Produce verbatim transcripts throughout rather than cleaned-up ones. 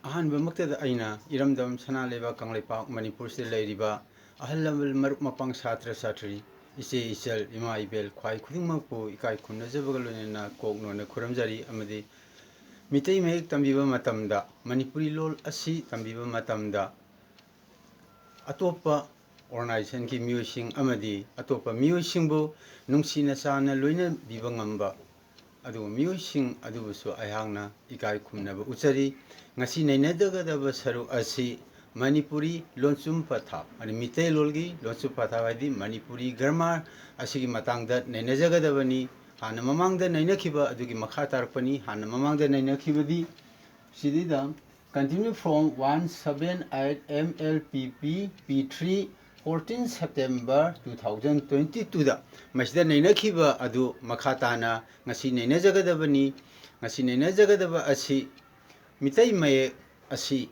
ꯑꯍꯥꯟꯕꯃꯛꯇꯗ ꯑꯩꯅ ꯏꯔꯝꯗꯝ ꯁꯅꯥ ꯂꯩꯕꯥꯛ ꯀꯪꯂꯩꯄꯥꯛ ꯃꯅꯤꯄꯨꯔꯁꯤꯗ ꯂꯩꯔꯤꯕ ꯑꯍꯜ ꯂꯃꯟ, ꯃꯔꯨꯞ ꯃꯄꯥꯡ, ꯁꯥꯇ꯭ꯔ ꯁꯥꯇ꯭ꯔꯤ, ꯏꯆꯦ ꯏꯆꯜ, ꯏꯃꯥ ꯏꯕꯦꯜ, ꯈ꯭ꯋꯥꯏ ꯈꯨꯗꯤꯡꯃꯛꯄꯨ ꯏꯀꯥꯏ ꯈꯨꯝꯅꯖꯕꯒ ꯂꯣꯏꯅꯅ ꯀꯣꯛ ꯅꯣꯟꯅ ꯈꯨꯔꯨꯝꯖꯔꯤ꯫ ꯑꯃꯗꯤ ꯃꯤꯇꯩ ꯃꯌꯦꯛ ꯇꯝꯕꯤꯕ ꯃꯇꯝꯗ, ꯃꯅꯤꯄꯨꯔꯤ ꯂꯣꯜ ꯑꯁꯤ ꯇꯝꯕꯤꯕ ꯃꯇꯝꯗ, ꯑꯇꯣꯞꯄ organizationꯒꯤ ꯃꯤꯑꯣꯏꯁꯤꯡ ꯑꯃꯗꯤ ꯑꯇꯣꯞꯄ ꯃꯤꯑꯣꯏꯁꯤꯡꯕꯨ ꯅꯨꯡꯁꯤꯅ ꯆꯥꯟꯅ ꯂꯣꯏꯅꯕꯤꯕ ꯉꯝꯕ ꯑꯗꯨꯒꯨꯝꯕ ꯃꯤꯑꯣꯏꯁꯤꯡ ꯑꯗꯨꯕꯨꯁꯨ ꯑꯩꯍꯥꯛꯅ ꯏꯀꯥꯏ ꯈꯨꯝꯅꯕ ꯎꯠꯆꯔꯤ꯫ ꯉꯁꯤ ꯅꯩꯅꯖꯒꯗꯕ ꯁꯔꯨꯛ ꯑꯁꯤ ꯃꯅꯤꯄꯨꯔꯤ ꯂꯣꯟꯁꯨꯝ ꯄꯊꯥꯞ, ꯑꯗꯩ ꯃꯤꯇꯩꯂꯣꯟꯒꯤ ꯂꯣꯟꯁꯨꯝ ꯄꯊꯥꯞ, ꯍꯥꯏꯗꯤ ꯃꯅꯤꯄꯨꯔꯤ grammar ꯑꯁꯤꯒꯤ ꯃꯇꯥꯡꯗ ꯅꯩꯅꯖꯒꯗꯕꯅꯤ꯫ ꯍꯥꯟꯅ ꯃꯃꯥꯡꯗ ꯅꯩꯅꯈꯤꯕ ꯑꯗꯨꯒꯤ ꯃꯈꯥ ꯇꯥꯔꯛꯄꯅꯤ꯫ ꯍꯥꯟꯅ ꯃꯃꯥꯡꯗ ꯅꯩꯅꯈꯤꯕꯗꯤ ꯁꯤꯗꯩꯗ continue from one seven eight M L P P P three, fourteen September two thousand twenty twoꯗ ꯃꯁꯤꯗ ꯅꯩꯅꯈꯤꯕ ꯑꯗꯨ ꯃꯈꯥ ꯇꯥꯅ ꯉꯁꯤ ꯅꯩꯅꯖꯒꯗꯕꯅꯤ꯫ ꯉꯁꯤ ꯅꯩꯅꯖꯒꯗꯕ ꯑꯁꯤ ꯃꯤꯇꯩ ꯃꯌꯦꯛ ꯑꯁꯤ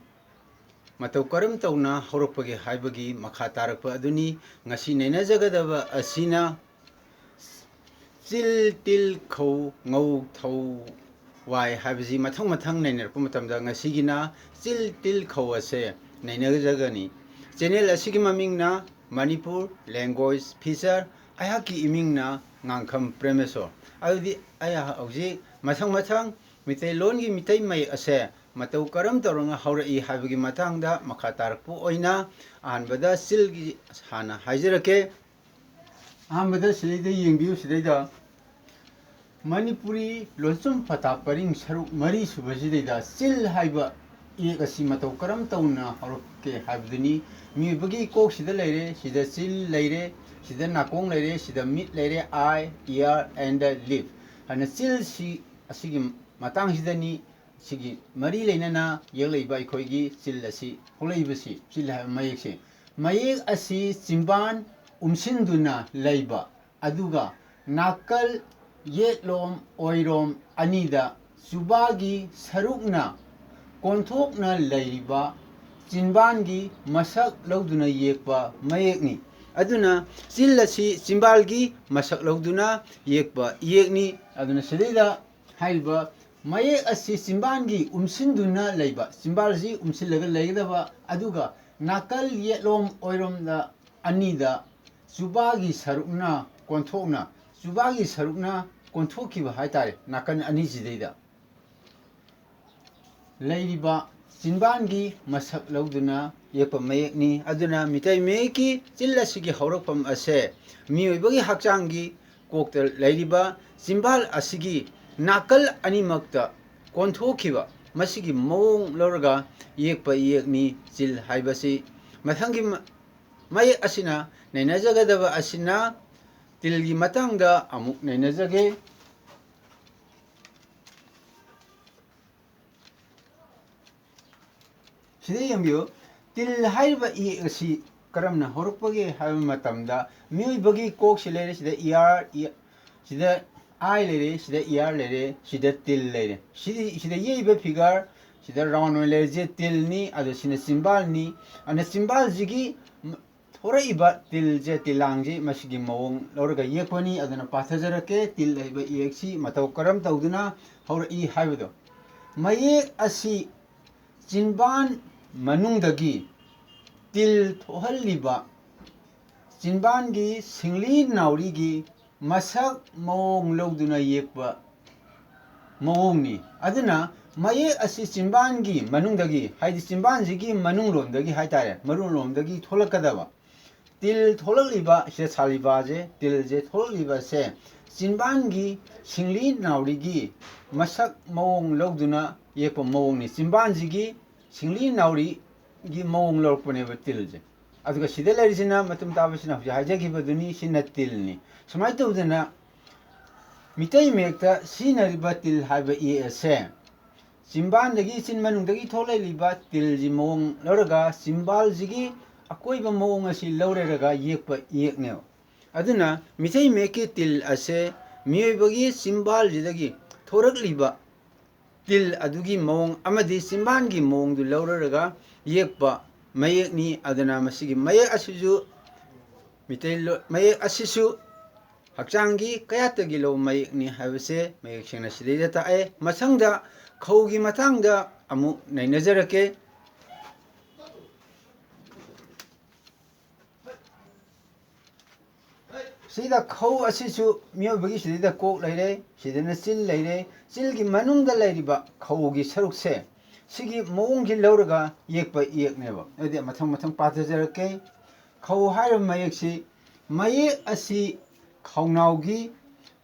ꯃꯇꯧ ꯀꯔꯝ ꯇꯧꯅ ꯍꯧꯔꯛꯄꯒꯦ ꯍꯥꯏꯕꯒꯤ ꯃꯈꯥ ꯇꯥꯔꯛꯄ ꯑꯗꯨꯅꯤ꯫ ꯉꯁꯤ ꯅꯩꯅꯖꯒꯗꯕ ꯑꯁꯤꯅ ꯆꯤꯜ, ꯇꯤꯜ, ꯈꯧ, ꯉꯧ, ꯊꯧ, ꯋꯥꯏ ꯍꯥꯏꯕꯁꯤ ꯃꯊꯪ ꯃꯊꯪ ꯅꯩꯅꯔꯛꯄ ꯃꯇꯝꯗ ꯉꯁꯤꯒꯤꯅ ꯆꯤꯜ, ꯇꯤꯜ, ꯈꯧ ꯑꯁꯦ ꯅꯩꯅꯖꯒꯅꯤ꯫ Channel ꯑꯁꯤꯒꯤ ꯃꯃꯤꯡꯅ Manipur Language Feature, ꯑꯩꯍꯥꯛꯀꯤ ꯏꯃꯤꯡꯅ ꯉꯥꯡꯈꯝ ꯄ꯭ꯔꯦꯃꯦꯁꯣꯔ꯫ ꯑꯗꯨꯗꯤ ꯑꯩ ꯍꯧꯖꯤꯛ ꯃꯊꯪ ꯃꯊꯪ ꯃꯤꯇꯩꯂꯣꯟꯒꯤ ꯃꯤꯇꯩ ꯃꯌꯦꯛ ꯑꯁꯦ ꯃꯇꯧ ꯀꯔꯝ ꯇꯧꯔꯒ ꯍꯧꯔꯛꯏ ꯍꯥꯏꯕꯒꯤ ꯃꯇꯥꯡꯗ ꯃꯈꯥ ꯇꯥꯔꯛꯄ ꯑꯣꯏꯅ ꯑꯍꯥꯟꯕꯗ ꯆꯤꯜꯒꯤ ꯍꯥꯟꯅ ꯍꯥꯏꯖꯔꯛꯀꯦ꯫ ꯑꯍꯥꯟꯕꯗ ꯁꯤꯗꯩꯗ ꯌꯦꯡꯕꯤꯌꯨ, ꯁꯤꯗꯩꯗ ꯃꯅꯤꯄꯨꯔꯤ ꯂꯣꯟꯁꯨꯝ ꯄꯊꯥꯞ ꯄꯔꯤꯡ ꯁꯔꯨꯛ ꯃꯔꯤ ꯁꯨꯕꯁꯤꯗꯩꯗ ꯆꯤꯜ ꯍꯥꯏꯕ ꯏꯌꯦꯛ ꯑꯁꯤ ꯃꯇꯧ ꯀꯔꯝ ꯇꯧꯅ ꯍꯧꯔꯛꯀꯦ ꯍꯥꯏꯕꯗꯨꯅꯤ꯫ ꯃꯤꯑꯣꯏꯕꯒꯤ ꯀꯣꯛꯁꯤꯗ ꯂꯩꯔꯦ, ꯁꯤꯗ ꯆꯤꯜ ꯂꯩꯔꯦ, ꯁꯤꯗ ꯅꯥꯀꯣꯡ ꯂꯩꯔꯦ, ꯁꯤꯗ ꯃꯤꯠ ꯂꯩꯔꯦ, eye, ear and lip ꯍꯥꯏꯅ ꯆꯤꯜꯁꯤ ꯑꯁꯤꯒꯤ ꯃꯇꯥꯡꯁꯤꯗꯅꯤ꯫ ꯁꯤꯒꯤ ꯃꯔꯤ ꯂꯩꯅꯅ ꯌꯦꯛꯂꯛꯏꯕ ꯑꯩꯈꯣꯏꯒꯤ ꯆꯤꯜ ꯑꯁꯤ ꯍꯧꯔꯛꯏꯕꯁꯤ, ꯆꯤꯜ ꯍꯥꯏꯕ ꯃꯌꯦꯛꯁꯦ, ꯃꯌꯦꯛ ꯑꯁꯤ ꯆꯤꯝꯕꯥꯟ ꯎꯝꯁꯤꯟꯗꯨꯅ ꯂꯩꯕ, ꯑꯗꯨꯒ ꯅꯥꯀꯜ ꯌꯦꯠꯂꯣꯝ ꯑꯣꯏꯔꯣꯝ ꯑꯅꯤꯗ ꯆꯨꯕꯥꯒꯤ ꯁꯔꯨꯛꯅ ꯀꯣꯟꯊꯣꯛꯅ ꯂꯩꯔꯤꯕ ꯆꯤꯟꯕꯥꯟꯒꯤ ꯃꯁꯛ ꯂꯧꯗꯨꯅ ꯌꯦꯛꯄ ꯃꯌꯦꯛꯅꯤ꯫ ꯑꯗꯨꯅ ꯆꯤꯜ ꯑꯁꯤ ꯆꯤꯝꯕꯥꯜꯒꯤ ꯃꯁꯛ ꯂꯧꯗꯨꯅ ꯌꯦꯛꯄ ꯏꯌꯦꯛꯅꯤ꯫ ꯑꯗꯨꯅ ꯁꯤꯗꯩꯗ ꯍꯥꯏꯔꯤꯕ ꯃꯌꯦꯛ ꯑꯁꯤ ꯆꯤꯝꯕꯥꯟꯒꯤ ꯎꯝꯁꯤꯟꯗꯨꯅ ꯂꯩꯕ, ꯆꯤꯝꯕꯥꯜꯁꯤ ꯎꯝꯁꯤꯜꯂꯒ ꯂꯩꯒꯗꯕ, ꯑꯗꯨꯒ ꯅꯥꯀꯜ ꯌꯦꯠꯂꯣꯝ ꯑꯣꯏꯔꯣꯝꯗ ꯑꯅꯤꯗ ꯆꯨꯕꯥꯒꯤ ꯁꯔꯨꯛꯅ ꯀꯣꯟꯊꯣꯛꯅ, ꯆꯨꯕꯥꯒꯤ ꯁꯔꯨꯛꯅ ꯀꯣꯟꯊꯣꯛꯈꯤꯕ ꯍꯥꯏꯇꯥꯔꯦ, ꯅꯥꯀꯜ ꯑꯅꯤꯁꯤꯗꯩꯗ꯫ ꯂꯩꯔꯤꯕ ꯆꯤꯟꯕꯥꯟꯒꯤ ꯃꯁꯛ ꯂꯧꯗꯨꯅ ꯌꯦꯛꯄ ꯃꯌꯦꯛꯅꯤ꯫ ꯑꯗꯨꯅ ꯃꯤꯇꯩ ꯃꯌꯦꯛꯀꯤ ꯆꯤꯜ ꯑꯁꯤꯒꯤ ꯍꯧꯔꯛꯐꯝ ꯑꯁꯦ ꯃꯤꯑꯣꯏꯕꯒꯤ ꯍꯛꯆꯥꯡꯒꯤ ꯀꯣꯛꯇ ꯂꯩꯔꯤꯕ ꯆꯤꯟꯕꯥꯜ ꯑꯁꯤꯒꯤ ꯅꯥꯀꯜ ꯑꯅꯤꯃꯛꯇ ꯀꯣꯟꯊꯣꯛꯈꯤꯕ, ꯃꯁꯤꯒꯤ ꯃꯑꯣꯡ ꯂꯧꯔꯒ ꯌꯦꯛꯄ ꯏꯌꯦꯛꯅꯤ ꯆꯤꯜ ꯍꯥꯏꯕꯁꯤ꯫ ꯃꯊꯪꯒꯤ ꯃ-, ꯃꯌꯦꯛ ꯑꯁꯤꯅ ꯅꯩꯅꯖꯒꯗꯕ ꯑꯁꯤꯅ ꯇꯤꯜꯒꯤ ꯃꯇꯥꯡꯗ ꯑꯃꯨꯛ ꯅꯩꯅꯖꯒꯦ꯫ ꯁꯤꯗ ꯌꯦꯡꯕꯤꯌꯨ, ꯇꯤꯜ ꯍꯥꯏꯔꯤꯕ ꯏꯌꯦꯛ ꯑꯁꯤ ꯀꯔꯝꯅ ꯍꯧꯔꯛꯄꯒꯦ ꯍꯥꯏꯕ ꯃꯇꯝꯗ, ꯃꯤꯑꯣꯏꯕꯒꯤ ꯀꯣꯛꯁꯤ ꯂꯩꯔꯦ, ꯁꯤꯗ ꯏꯌꯥꯔ, ꯏꯌꯥ-, ꯁꯤꯗ ꯑꯥꯏ ꯂꯩꯔꯦ, ꯁꯤꯗ ꯏꯌꯥꯔ ꯂꯩꯔꯦ, ꯁꯤꯗ ꯇꯤꯜ ꯂꯩꯔꯦ꯫ ꯁꯤꯗꯤ, ꯁꯤꯗ ꯌꯦꯛꯏꯕ ꯐꯤꯒꯔ, ꯁꯤꯗ ꯔꯥꯎꯟ ꯑꯣꯏꯅ ꯂꯩꯔꯤꯁꯦ ꯇꯤꯜꯅꯤ, ꯑꯗꯣ ꯁꯤꯅ ꯆꯤꯝꯕꯥꯜꯅꯤ꯫ ꯑꯗꯨꯅ ꯆꯤꯝꯕꯥꯜꯁꯤꯒꯤ ꯊꯣꯔꯛꯏꯕ ꯇꯤꯜꯁꯦ, ꯇꯤꯜꯂꯥꯡꯁꯦ, ꯃꯁꯤꯒꯤ ꯃꯑꯣꯡ ꯂꯧꯔꯒ ꯌꯦꯛꯄꯅꯤ꯫ ꯑꯗꯨꯅ ꯄꯥꯊꯖꯔꯛꯀꯦ, ꯇꯤꯜ ꯍꯥꯏꯕ ꯏꯌꯦꯛꯁꯤ ꯃꯇꯧ ꯀꯔꯝ ꯇꯧꯗꯨꯅ ꯍꯧꯔꯛꯏ ꯍꯥꯏꯕꯗꯣ꯫ ꯃꯌꯦꯛ ꯑꯁꯤ ꯆꯤꯟꯕꯥꯟ ꯃꯅꯨꯡꯗꯒꯤ ꯇꯤꯜ ꯊꯣꯛꯍꯜꯂꯤꯕ ꯆꯤꯟꯕꯥꯟꯒꯤ ꯁꯤꯡꯂꯤ ꯅꯥꯎꯔꯤꯒꯤ ꯃꯁꯛ ꯃꯑꯣꯡ ꯂꯧꯗꯨꯅ ꯌꯦꯛꯄ ꯃꯑꯣꯡꯅꯤ꯫ ꯑꯗꯨꯅ ꯃꯌꯦꯛ ꯑꯁꯤ ꯆꯤꯟꯕꯥꯟꯒꯤ ꯃꯅꯨꯡꯗꯒꯤ, ꯍꯥꯏꯗꯤ ꯆꯤꯟꯕꯥꯟꯁꯤꯒꯤ ꯃꯅꯨꯡꯂꯣꯝꯗꯒꯤ ꯍꯥꯏꯇꯥꯔꯦ, ꯃꯅꯨꯡꯂꯣꯝꯗꯒꯤ ꯊꯣꯛꯂꯛꯀꯗꯕ꯫ ꯇꯤꯜ ꯊꯣꯛꯂꯛꯂꯤꯕ, ꯁꯤꯗ ꯁꯥꯜꯂꯤꯕꯁꯦ, ꯇꯤꯜꯁꯦ ꯊꯣꯛꯂꯛꯂꯤꯕꯁꯦ ꯆꯤꯟꯕꯥꯟꯒꯤ ꯁꯤꯡꯂꯤ ꯅꯥꯎꯔꯤꯒꯤ ꯃꯁꯛ ꯃꯑꯣꯡ ꯂꯧꯗꯨꯅ ꯌꯦꯛꯄ ꯃꯑꯣꯡꯅꯤ꯫ ꯆꯤꯟꯕꯥꯟꯁꯤꯒꯤ ꯁꯤꯡꯂꯤ ꯅꯥꯎꯔꯤꯒꯤ ꯃꯑꯣꯡ ꯂꯧꯔꯛꯄꯅꯦꯕ ꯇꯤꯜꯁꯦ꯫ ꯑꯗꯨꯒ ꯁꯤꯗ ꯂꯩꯔꯤꯁꯤꯅ ꯃꯇꯨꯝ ꯇꯥꯕꯁꯤꯅ ꯍꯧꯖꯤꯛ ꯍꯥꯏꯖꯈꯤꯕꯗꯨꯅꯤ, ꯁꯤꯅ ꯇꯤꯜꯅꯤ꯫ ꯁꯨꯃꯥꯏꯅ ꯇꯧꯗꯅ ꯃꯤꯇꯩ ꯃꯌꯦꯛꯇ ꯁꯤꯖꯤꯟꯅꯔꯤꯕ ꯇꯤꯜ ꯍꯥꯏꯕ ꯏꯌꯦꯛ ꯑꯁꯦ ꯆꯤꯝꯕꯥꯟꯗꯒꯤ, ꯆꯤꯟ ꯃꯅꯨꯡꯗꯒꯤ ꯊꯣꯛꯂꯛꯂꯤꯕ ꯇꯤꯜꯁꯤ ꯃꯑꯣꯡ ꯂꯧꯔꯒ ꯆꯤꯝꯕꯥꯜꯁꯤꯒꯤ ꯑꯀꯣꯏꯕ ꯃꯑꯣꯡ ꯑꯁꯤ ꯂꯧꯔꯦꯔꯒ ꯌꯦꯛꯄ ꯏꯌꯦꯛꯅꯦꯕ꯫ ꯑꯗꯨꯅ ꯃꯤꯇꯩ ꯃꯌꯦꯛꯀꯤ ꯇꯤꯜ ꯑꯁꯦ ꯃꯤꯑꯣꯏꯕꯒꯤ ꯆꯤꯝꯕꯥꯜꯁꯤꯗꯒꯤ ꯊꯣꯔꯛꯂꯤꯕ ꯇꯤꯜ ꯑꯗꯨꯒꯤ ꯃꯑꯣꯡ ꯑꯃꯗꯤ ꯆꯤꯝꯕꯥꯟꯒꯤ ꯃꯑꯣꯡꯗꯨ ꯂꯧꯔꯔꯒ ꯌꯦꯛꯄ ꯃꯌꯦꯛꯅꯤ꯫ ꯑꯗꯨꯅ ꯃꯁꯤꯒꯤ ꯃꯌꯦꯛ ꯑꯁꯤꯁꯨ ꯃꯤꯇꯩꯂꯣꯟ, ꯃꯌꯦꯛ ꯑꯁꯤꯁꯨ ꯍꯛꯆꯥꯡꯒꯤ ꯀꯌꯥꯠꯇꯒꯤ ꯂꯧꯕ ꯃꯌꯦꯛꯅꯤ ꯍꯥꯏꯕꯁꯦ ꯃꯌꯦꯛ ꯁꯦꯡꯅ ꯁꯤꯗꯩꯗ ꯇꯥꯛꯑꯦ꯫ ꯃꯊꯪꯗ ꯈꯧꯒꯤ ꯃꯇꯥꯡꯗ ꯑꯃꯨꯛ ꯅꯩꯅꯖꯔꯛꯀꯦ꯫ ꯁꯤꯗ ꯈꯧ ꯑꯁꯤꯁꯨ ꯃꯤꯑꯣꯏꯕꯒꯤ ꯁꯤꯗꯩꯗ ꯀꯣꯛ ꯂꯩꯔꯦ, ꯁꯤꯗꯅ ꯆꯤꯜ ꯂꯩꯔꯦ꯫ ꯆꯤꯜꯒꯤ ꯃꯅꯨꯡꯗ ꯂꯩꯔꯤꯕ ꯈꯧꯒꯤ ꯁꯔꯨꯛꯁꯦ, ꯁꯤꯒꯤ ꯃꯑꯣꯡꯁꯤ ꯂꯧꯔꯒ ꯌꯦꯛꯄ ꯏꯌꯦꯛꯅꯦꯕ꯫ ꯑꯗꯨꯗꯤ ꯃꯊꯪ ꯃꯊꯪ ꯄꯥꯊꯖꯔꯛꯀꯦ꯫ ꯈꯧ ꯍꯥꯏꯔꯤꯕ ꯃꯌꯦꯛꯁꯤ, ꯃꯌꯦꯛ ꯑꯁꯤ ꯈꯧꯅꯥꯎꯒꯤ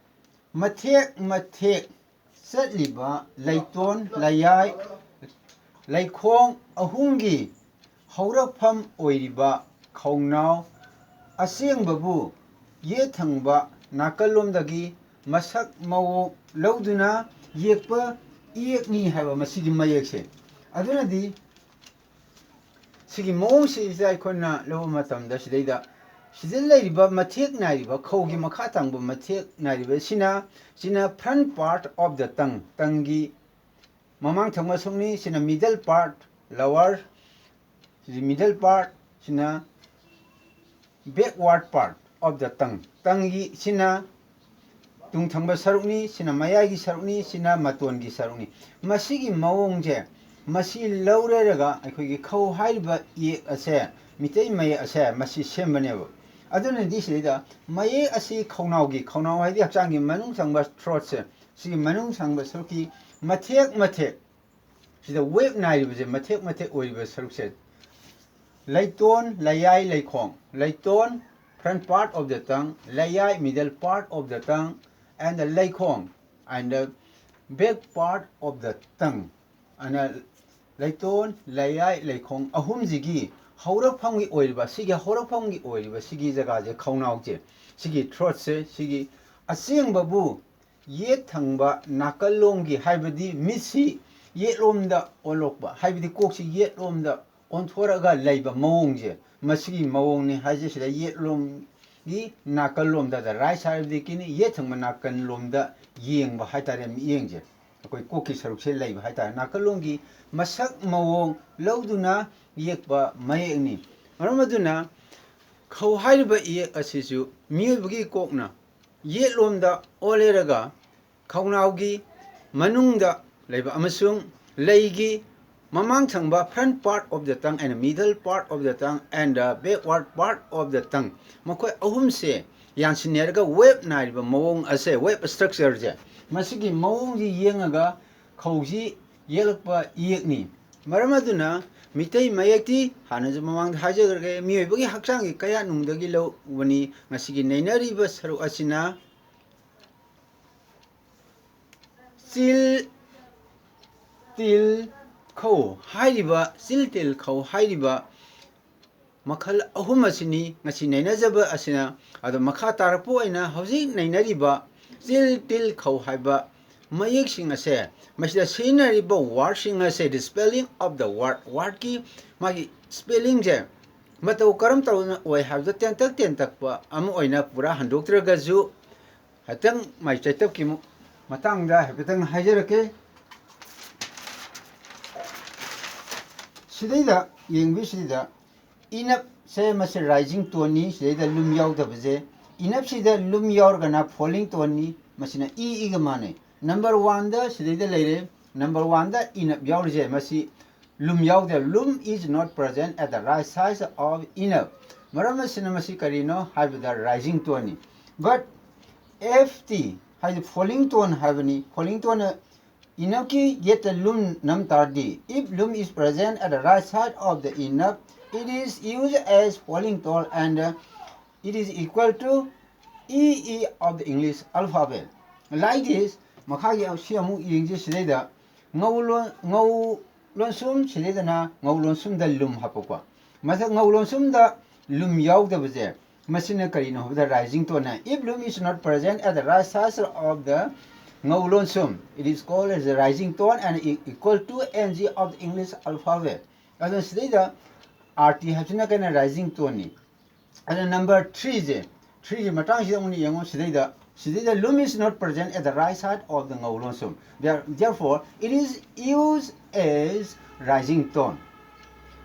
ꯃꯊꯦꯛ ꯃꯊꯦꯛ ꯆꯠꯂꯤꯕ ꯂꯩꯇꯣꯟ, ꯂꯌꯥꯏ, ꯂꯩꯈꯣꯡ ꯑꯍꯨꯝꯒꯤ ꯍꯧꯔꯛꯐꯝ ꯑꯣꯏꯔꯤꯕ ꯈꯧꯅꯥꯎ ꯑꯁꯦꯡꯕꯕꯨ ꯌꯦꯠ ꯊꯪꯕ ꯅꯥꯀꯜꯂꯣꯝꯗꯒꯤ ꯃꯁꯛ ꯃꯑꯣꯡ ꯂꯧꯗꯨꯅ ꯌꯦꯛꯄ ꯏꯌꯦꯛꯅꯤ ꯍꯥꯏꯕ ꯃꯁꯤꯒꯤ ꯃꯌꯦꯛꯁꯦ꯫ ꯑꯗꯨꯅꯗꯤ ꯁꯤꯒꯤ ꯃꯑꯣꯡꯁꯤꯗ ꯑꯩꯈꯣꯏꯅ ꯂꯧꯕ ꯃꯇꯝꯗ ꯁꯤꯗꯩꯗ ꯁꯤꯗ ꯂꯩꯔꯤꯕ ꯃꯊꯦꯛ ꯅꯥꯏꯔꯤꯕ ꯈꯧꯒꯤ ꯃꯈꯥ ꯊꯪꯕ ꯃꯊꯦꯛ ꯅꯥꯏꯔꯤꯕꯁꯤꯅ, ꯁꯤꯅ front part of the tongue, tongueꯒꯤ ꯃꯃꯥꯡ ꯊꯪꯕ ꯁꯔꯨꯛꯅꯤ꯫ ꯁꯤꯅ middle part, lower, ꯁꯤ middle part, ꯁꯤꯅ backward part of the tongue, tongueꯒꯤ ꯁꯤꯅ ꯇꯨꯡ ꯊꯪꯕ ꯁꯔꯨꯛꯅꯤ, ꯁꯤꯅ ꯃꯌꯥꯏꯒꯤ ꯁꯔꯨꯛꯅꯤ, ꯁꯤꯅ ꯃꯇꯣꯟꯒꯤ ꯁꯔꯨꯛꯅꯤ꯫ ꯃꯁꯤꯒꯤ ꯃꯑꯣꯡꯁꯦ, ꯃꯁꯤ ꯂꯧꯔꯦꯔꯒ ꯑꯩꯈꯣꯏꯒꯤ ꯈꯧ ꯍꯥꯏꯔꯤꯕ ꯏꯌꯦꯛ ꯑꯁꯦ, ꯃꯤꯇꯩ ꯃꯌꯦꯛ ꯑꯁꯦ ꯃꯁꯤ ꯁꯦꯝꯕꯅꯦꯕ꯫ ꯑꯗꯨꯅꯗꯤ ꯁꯤꯗꯩꯗ ꯃꯌꯦꯛ ꯑꯁꯤ ꯈꯧꯅꯥꯎꯒꯤ, ꯈꯧꯅꯥꯎ ꯍꯥꯏꯗꯤ ꯍꯛꯆꯥꯡꯒꯤ ꯃꯅꯨꯡ ꯊꯪꯕ throatꯁꯦ, ꯁꯤꯒꯤ ꯃꯅꯨꯡ ꯊꯪꯕ ꯁꯔꯨꯛꯀꯤ ꯃꯊꯦꯛ ꯃꯊꯦꯛ, ꯁꯤꯗ wave ꯅꯥꯏꯔꯤꯕꯁꯦ, ꯃꯊꯦꯛ ꯃꯊꯦꯛ ꯑꯣꯏꯔꯤꯕ ꯁꯔꯨꯛꯁꯦ, ꯂꯩꯇꯣꯟ, ꯂꯌꯥꯏ, ꯂꯩꯈꯣꯡ꯫ ꯂꯩꯇꯣꯟ, front part of the tongue, ꯂꯌꯥꯏ, middle part of the tongue, and the ꯂꯩꯈꯣꯡ, and the back part of the tongue꯫ ꯑꯅ ꯂꯩꯇꯣꯟ, ꯂꯌꯥꯏ, ꯂꯩꯈꯣꯡ ꯑꯍꯨꯝꯁꯤꯒꯤ ꯍꯧꯔꯛꯐꯝꯒꯤ ꯑꯣꯏꯔꯤꯕ, ꯁꯤꯒꯤ ꯍꯧꯔꯛꯐꯝꯒꯤ ꯑꯣꯏꯔꯤꯕ ꯁꯤꯒꯤ ꯖꯒꯥꯁꯦ, ꯈꯧꯅꯥꯎꯁꯦ, ꯁꯤꯒꯤ throatꯁꯦ, ꯁꯤꯒꯤ ꯑꯁꯦꯡꯕꯕꯨ ꯌꯦꯠ ꯊꯪꯕ ꯅꯥꯀꯜꯂꯣꯝꯒꯤ, ꯍꯥꯏꯕꯗꯤ ꯃꯤꯠꯁꯤ ꯌꯦꯠꯂꯣꯝꯗ ꯑꯣꯜꯂꯛꯄ, ꯍꯥꯏꯕꯗꯤ ꯀꯣꯛꯁꯤ ꯌꯦꯠꯂꯣꯝꯗ ꯑꯣꯟꯊꯣꯔꯛꯑꯒ ꯂꯩꯕ ꯃꯑꯣꯡꯁꯦ, ꯃꯁꯤꯒꯤ ꯃꯑꯣꯡꯅꯤ ꯍꯥꯏꯁꯦ꯫ ꯁꯤꯗ ꯌꯦꯠꯂꯣꯝꯒꯤ ꯅꯥꯀꯜꯂꯣꯝꯗ, the right side of the kidney, ꯌꯦꯠ ꯊꯪꯕ ꯅꯥꯀꯜꯂꯣꯝꯗ ꯌꯦꯡꯕ ꯍꯥꯏꯇꯥꯔꯦ, ꯃꯤꯠꯌꯦꯡꯁꯦ꯫ ꯑꯩꯈꯣꯏ ꯀꯣꯛꯀꯤ ꯁꯔꯨꯛꯁꯦ ꯂꯩꯕ ꯍꯥꯏꯇꯥꯔꯦ꯫ ꯅꯥꯀꯜꯂꯣꯝꯒꯤ ꯃꯁꯛ ꯃꯑꯣꯡ ꯂꯧꯗꯨꯅ ꯌꯦꯛꯄ ꯃꯌꯦꯛꯅꯤ꯫ ꯃꯔꯝ ꯑꯗꯨꯅ ꯈꯧ ꯍꯥꯏꯔꯤꯕ ꯏꯌꯦꯛ ꯑꯁꯤꯁꯨ ꯃꯤꯑꯣꯏꯕꯒꯤ ꯀꯣꯛꯅ ꯌꯦꯠꯂꯣꯝꯗ ꯑꯣꯜꯂꯦꯔꯒ ꯈꯧꯅꯥꯎꯒꯤ ꯃꯅꯨꯡꯗ ꯂꯩꯕ ꯑꯃꯁꯨꯡ ꯂꯩꯒꯤ ꯃꯃꯥꯡ ꯊꯪꯕ, front part of the tongue and middle part of the tongue and the backward part of the tongue, ꯃꯈꯣꯏ ꯑꯍꯨꯝꯁꯦ ꯌꯥꯟꯁꯤꯟꯅꯔꯒ wave ꯅꯥꯏꯔꯤꯕ ꯃꯑꯣꯡ ꯑꯁꯦ, wave structure ꯁꯦ, ꯃꯁꯤꯒꯤ ꯃꯑꯣꯡꯁꯤ ꯌꯦꯡꯉꯒ ꯈꯧꯁꯤ ꯌꯦꯛꯂꯛꯄ ꯏꯌꯦꯛꯅꯤ꯫ ꯃꯔꯝ ꯑꯗꯨꯅ ꯃꯤꯇꯩ ꯃꯌꯦꯛꯇꯤ ꯍꯥꯟꯅꯁꯨ ꯃꯃꯥꯡꯗ ꯍꯥꯏꯖꯈ꯭ꯔꯒꯦ, ꯃꯤꯑꯣꯏꯕꯒꯤ ꯍꯛꯆꯥꯡꯒꯤ ꯀꯌꯥꯠꯅꯨꯡꯗꯒꯤ ꯂꯧꯕꯅꯤ꯫ ꯉꯁꯤꯒꯤ ꯅꯩꯅꯔꯤꯕ ꯁꯔꯨꯛ ꯑꯁꯤꯅ ꯆꯤꯜ, ꯇꯤꯜ, ꯈꯧ ꯍꯥꯏꯔꯤꯕ, ꯆꯤꯜ, ꯇꯤꯜ, ꯈꯧ ꯍꯥꯏꯔꯤꯕ ꯃꯈꯜ ꯑꯍꯨꯝ ꯑꯁꯤꯅꯤ ꯉꯁꯤ ꯅꯩꯅꯖꯕ ꯑꯁꯤꯅ꯫ ꯑꯗꯣ ꯃꯈꯥ ꯇꯥꯔꯛꯄ ꯑꯣꯏꯅ ꯍꯧꯖꯤꯛ ꯅꯩꯅꯔꯤꯕ ꯆꯤꯜ, ꯇꯤꯜ, ꯈꯧ ꯍꯥꯏꯕ ꯃꯌꯦꯛꯁꯤꯡ ꯑꯁꯦ, ꯃꯁꯤꯗ ꯁꯤꯖꯤꯟꯅꯔꯤꯕ word ꯁꯤꯡ ꯑꯁꯦ, the spelling of the word, word ꯀꯤ ꯃꯥꯒꯤ spelling ꯁꯦ ꯃꯇꯧ ꯀꯔꯝ ꯇꯧꯅ ꯑꯣꯏ ꯍꯥꯏꯕꯗ ꯇꯦꯟꯇꯛ ꯇꯦꯟꯇꯛꯄ ꯑꯃ ꯑꯣꯏꯅ ꯄꯨꯔꯥ ꯍꯟꯗꯣꯛꯇ꯭ꯔꯒꯁꯨ ꯍꯥꯏꯐꯦꯠꯇꯪ ꯃꯥꯏ ꯆꯩꯇꯞꯀꯤ ꯃꯇꯥꯡꯗ ꯍꯥꯏꯐꯦꯠꯇꯪ ꯍꯥꯏꯖꯔꯛꯀꯦ꯫ ꯁꯤꯗꯩꯗ ꯌꯦꯡꯕꯤꯁꯤꯗ ꯏꯅꯞꯁꯦ ꯃꯁꯤ rising tone ꯅꯤ, ꯁꯤꯗꯩꯗ ꯂꯨꯝ ꯌꯥꯎꯗꯕꯁꯦ꯫ ꯏꯅꯞꯁꯤꯗ ꯂꯨꯝ ꯌꯥꯎꯔꯒꯅ falling tone ꯅꯤ, ꯃꯁꯤꯅ ꯏ ꯏꯒ ꯃꯥꯟꯅꯩ꯫ Number one ꯗ ꯁꯤꯗꯩꯗ ꯂꯩꯔꯦ, number one ꯗ ꯏꯅꯞ ꯌꯥꯎꯔꯤꯁꯦ ꯃꯁꯤ ꯂꯨꯝ ꯌꯥꯎꯗꯦ꯫ Lum is not present at the right side of enough. ꯃꯔꯝ ꯑꯁꯤꯅ ꯃꯁꯤ ꯀꯔꯤꯅꯣ ꯍꯥꯏꯕꯗ rising tone ꯅꯤ꯫ But F T ꯍꯥꯏꯗꯤ falling tone ꯍꯥꯏꯕꯅꯤ꯫ Falling tone ꯏꯅꯞꯀꯤ ꯌꯦꯠꯇ ꯂꯨꯝ ꯅꯝ ꯇꯥꯔꯗꯤ, if lum is present at the right side of the enough, it is used as falling tone and it is equal to E E of the English alphabet. Like this, ꯃꯈꯥꯒꯤ ꯁꯤ ꯑꯃꯨꯛ ꯌꯦꯡꯁꯤ ꯁꯤꯗꯩꯗ꯫ ꯉꯧ ꯂꯣꯟ-, ꯉꯧ ꯂꯣꯟꯁꯨꯝ, ꯁꯤꯗꯩꯗꯅ ꯉꯧ ꯂꯣꯟꯁꯨꯝꯗ ꯂꯨꯝ ꯍꯥꯞꯄꯛꯄ꯫ ꯃꯊꯛ ꯉꯧ ꯂꯣꯟꯁꯨꯝꯗ ꯂꯨꯝ ꯌꯥꯎꯗꯕꯁꯦ, ꯃꯁꯤꯅ ꯀꯔꯤꯅꯣ ꯍꯥꯏꯕꯗ rising tone ꯅꯤ꯫ If lum is not present at the right side of the ꯉꯧ ꯂꯣꯟꯁꯨꯝ, it is called as a rising tone and e-, equal to N G of the English alphabet. ꯑꯗꯨꯅ ꯁꯤꯗꯩꯗ R T ꯍꯥꯏꯕꯁꯤꯅ ꯀꯩꯅꯣ rising tone ꯅꯤ꯫ ꯑꯗꯨꯅ number three ꯁꯦ, three ꯒꯤ ꯃꯇꯥꯡꯁꯤꯗ ꯑꯃꯨꯛ ꯌꯦꯡꯉꯣ, ꯁꯤꯗꯩꯗ, ꯁꯤꯗꯩꯗ lum is not present at the right side of the ꯉꯧ ꯂꯣꯟꯁꯨꯝ꯫ There-, therefore, it is used as rising tone.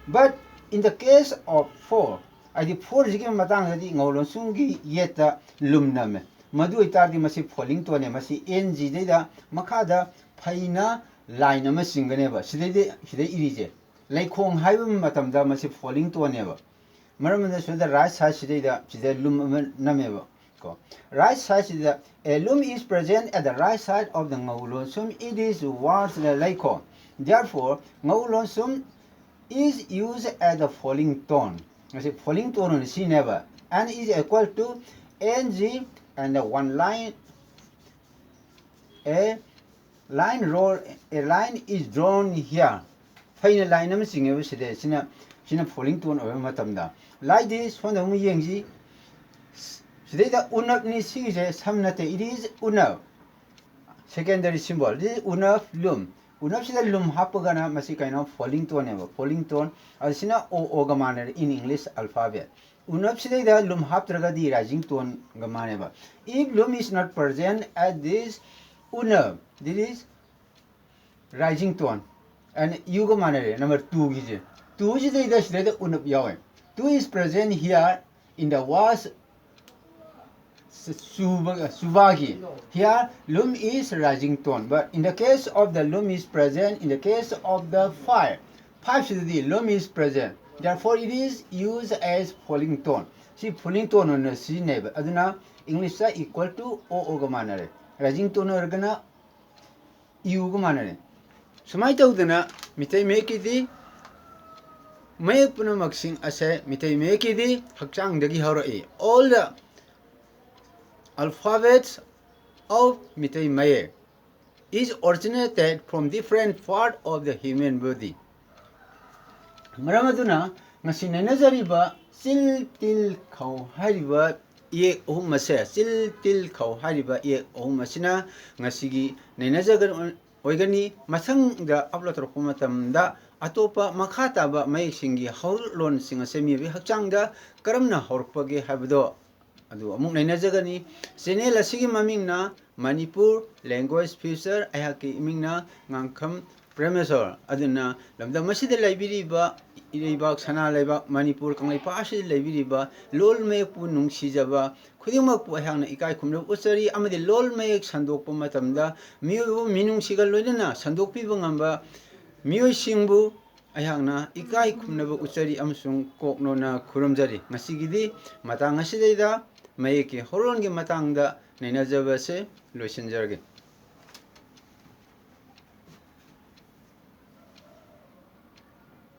But in the case of four, ꯍꯥꯏꯗꯤ four ꯁꯤꯒꯤ ꯃꯇꯥꯡꯗꯗꯤ ꯉꯧ ꯂꯣꯟꯁꯨꯝꯒꯤ ꯌꯦꯠꯇ ꯂꯨꯝ ꯅꯝꯃꯦ꯫ ꯃꯗꯨ ꯑꯣꯏꯇꯥꯔꯗꯤ ꯃꯁꯤ falling toneꯅꯦ꯫ ꯃꯁꯤ N G ꯗꯩꯗ ꯃꯈꯥꯗ ꯐꯩꯅ line ꯑꯃ ꯆꯤꯡꯒꯅꯦꯕ꯫ ꯁꯤꯗꯩꯗ, ꯁꯤꯗ ꯏꯔꯤꯁꯦ ꯂꯩꯈꯣꯡ ꯍꯥꯏꯕ ꯃꯇꯝꯗ ꯃꯁꯤ falling toneꯅꯦꯕ꯫ ꯃꯔꯝ ꯑꯗꯨꯅ ꯁꯤꯗ right side ꯁꯤꯗꯩꯗ ꯁꯤꯗ ꯂꯨꯝ ꯑꯃ ꯅꯝꯃꯦꯕ ꯀꯣ꯫ Right side ꯁꯤꯗ, "A loom is present at the right side of the ꯉꯧ ꯂꯣꯟꯁꯨꯝ, it is words ꯂꯩꯈꯣꯡ꯫ Therefore, ꯉꯧ ꯂꯣꯟꯁꯨꯝ is used as a falling tone." ꯃꯁꯤ falling tone ꯑꯣꯏꯅ ꯁꯤꯖꯤꯟꯅꯩꯕ꯫ And is equal to N G and the one line, "A line roll, a line is drawn here." ꯐꯩꯅ line ꯑꯃ ꯆꯤꯡꯉꯦꯕ ꯁꯤꯗ꯫ ꯁꯤꯅ, ꯁꯤꯅ falling tone ꯑꯣꯏꯕ ꯃꯇꯝꯗ꯫ Like this, ꯁꯣꯝꯗ ꯑꯃꯨꯛ ꯌꯦꯡꯁꯤ꯫ ꯁꯤꯗꯩꯗ ꯎꯅꯞꯅꯤ ꯁꯤꯒꯤꯁꯦ, ꯁꯝ ꯅꯠꯇꯦ, it is ꯎꯅꯞ꯫ Secondary symbol, this is ꯎꯅꯞ ꯂꯨꯝ꯫ ꯎꯅꯞꯁꯤꯗ ꯂꯨꯝ ꯍꯥꯞꯄꯒꯅ ꯃꯁꯤ ꯀꯩꯅꯣ, falling toneꯅꯦꯕ, falling tone꯫ ꯑꯗꯨ ꯁꯤꯅ O, Oꯒ ꯃꯥꯟꯅꯔꯦ in English alphabet꯫ ꯎꯅꯞꯁꯤꯗꯩꯗ ꯂꯨꯝ ꯍꯥꯞꯇ꯭ꯔꯒꯗꯤ rising toneꯒ ꯃꯥꯟꯅꯩꯕ꯫ If loom is not present at this ꯎꯅꯞ, this is rising tone꯫ And Uꯒ ꯃꯥꯟꯅꯔꯦ, number twoꯒꯤꯁꯦ꯫ Twoꯁꯤꯗꯩꯗ ꯁꯤꯗꯩꯗ ꯎꯅꯞ ꯌꯥꯎꯋꯦ꯫ Two is present here in the was ꯁꯨꯕ, ꯁꯨꯕꯥꯒꯤ꯫ Here, loom is rising tone, but in the case of the loom is present, in the case of the five, five ꯁꯤꯗꯗꯤ loom is present, therefore it is used as falling tone꯫ ꯁꯤ falling tone ꯑꯣꯏꯅ ꯁꯤꯖꯤꯟꯅꯩꯕ꯫ ꯑꯗꯨꯅ Englishꯇ equal to O, Oꯒ ꯃꯥꯟꯅꯔꯦ꯫ Rising tone ꯑꯣꯏꯔꯒꯅ Uꯒ ꯃꯥꯟꯅꯔꯦ꯫ ꯁꯨꯃꯥꯏꯅ ꯇꯧꯗꯅ ꯃꯤꯇꯩ ꯃꯌꯦꯛꯀꯤꯗꯤ ꯃꯌꯦꯛ ꯄꯨꯝꯅꯃꯛꯁꯤꯡ ꯑꯁꯦ ꯃꯤꯇꯩ ꯃꯌꯦꯛꯀꯤꯗꯤ ꯍꯛꯆꯥꯡꯗꯒꯤ ꯍꯧꯔꯛꯏ꯫ All the alphabets of Meitei ꯃꯌꯦꯛ is originated from different part of the human body꯫ ꯃꯔꯝ ꯑꯗꯨꯅ ꯉꯁꯤ ꯅꯩꯅꯖꯔꯤꯕ ꯆꯤꯜ, ꯇꯤꯜ, ꯈꯧ ꯍꯥꯏꯔꯤꯕ ꯏꯌꯦꯛ ꯑꯍꯨꯝ ꯑꯁꯦ, ꯆꯤꯜ, ꯇꯤꯜ, ꯈꯧ ꯍꯥꯏꯔꯤꯕ ꯏꯌꯦꯛ ꯑꯍꯨꯝ ꯑꯁꯤꯅ ꯉꯁꯤꯒꯤ ꯅꯩꯅꯖꯒ-, ꯑꯣꯏꯒꯅꯤ꯫ ꯃꯊꯪꯗ upload ꯇꯧꯔꯛꯄ ꯃꯇꯝꯗ ꯑꯇꯣꯞꯄ ꯃꯈꯥ ꯇꯥꯕ ꯃꯌꯦꯛꯁꯤꯡꯒꯤ ꯍꯧꯔꯛꯂꯣꯟꯁꯤꯡ ꯑꯁꯦ ꯃꯤꯑꯣꯏꯕꯒꯤ ꯍꯛꯆꯥꯡꯗ ꯀꯔꯝꯅ ꯍꯧꯔꯛꯄꯒꯦ ꯍꯥꯏꯕꯗꯣ ꯑꯗꯨ ꯑꯃꯨꯛ ꯅꯩꯅꯖꯒꯅꯤ꯫ Channel ꯑꯁꯤꯒꯤ ꯃꯃꯤꯡꯅ Manipur Language Future, ꯑꯩꯍꯥꯛꯀꯤ ꯏꯃꯤꯡꯅ ꯉꯥꯡꯈꯝ ꯄ꯭ꯔꯦꯃꯦꯁꯣꯔ꯫ ꯑꯗꯨꯅ ꯂꯝꯗꯝ ꯑꯁꯤꯗ ꯂꯩꯕꯤꯔꯤꯕ ꯏꯔꯩꯕꯥꯛ, ꯁꯅꯥ ꯂꯩꯕꯥꯛ ꯃꯅꯤꯄꯨꯔ ꯀꯪꯂꯩꯄꯥꯛ ꯑꯁꯤꯗ ꯂꯩꯕꯤꯔꯤꯕ ꯂꯣꯜ ꯃꯌꯦꯛꯄꯨ ꯅꯨꯡꯁꯤꯖꯕ ꯈꯨꯗꯤꯡꯃꯛꯄꯨ ꯑꯩꯍꯥꯛꯅ ꯏꯀꯥꯏ ꯈꯨꯝꯅꯕ ꯎꯠꯆꯔꯤ꯫ ꯑꯃꯗꯤ ꯂꯣꯜ ꯃꯌꯦꯛ ꯁꯟꯗꯣꯛꯄ ꯃꯇꯝꯗ ꯃꯤꯑꯣꯏꯕꯕꯨ ꯃꯤꯅꯨꯡꯁꯤꯒ ꯂꯣꯏꯅꯅ ꯁꯟꯗꯣꯛꯄꯤꯕ ꯉꯝꯕ ꯃꯤꯑꯣꯏꯁꯤꯡꯕꯨ ꯑꯩꯍꯥꯛꯅ ꯏꯀꯥꯏ ꯈꯨꯝꯅꯕ ꯎꯠꯆꯔꯤ ꯑꯃꯁꯨꯡ ꯀꯣꯛꯅꯣꯅ ꯈꯨꯔꯨꯝꯖꯔꯤ꯫ ꯉꯁꯤꯒꯤꯗꯤ ꯃꯇꯥꯡ ꯑꯁꯤꯗꯩꯗ ꯃꯌꯦꯛꯀꯤ ꯍꯣꯔꯣꯟꯒꯤ ꯃꯇꯥꯡꯗ ꯅꯩꯅꯖꯕ ꯑꯁꯦ ꯂꯣꯏꯁꯤꯟꯖꯔꯒꯦ꯫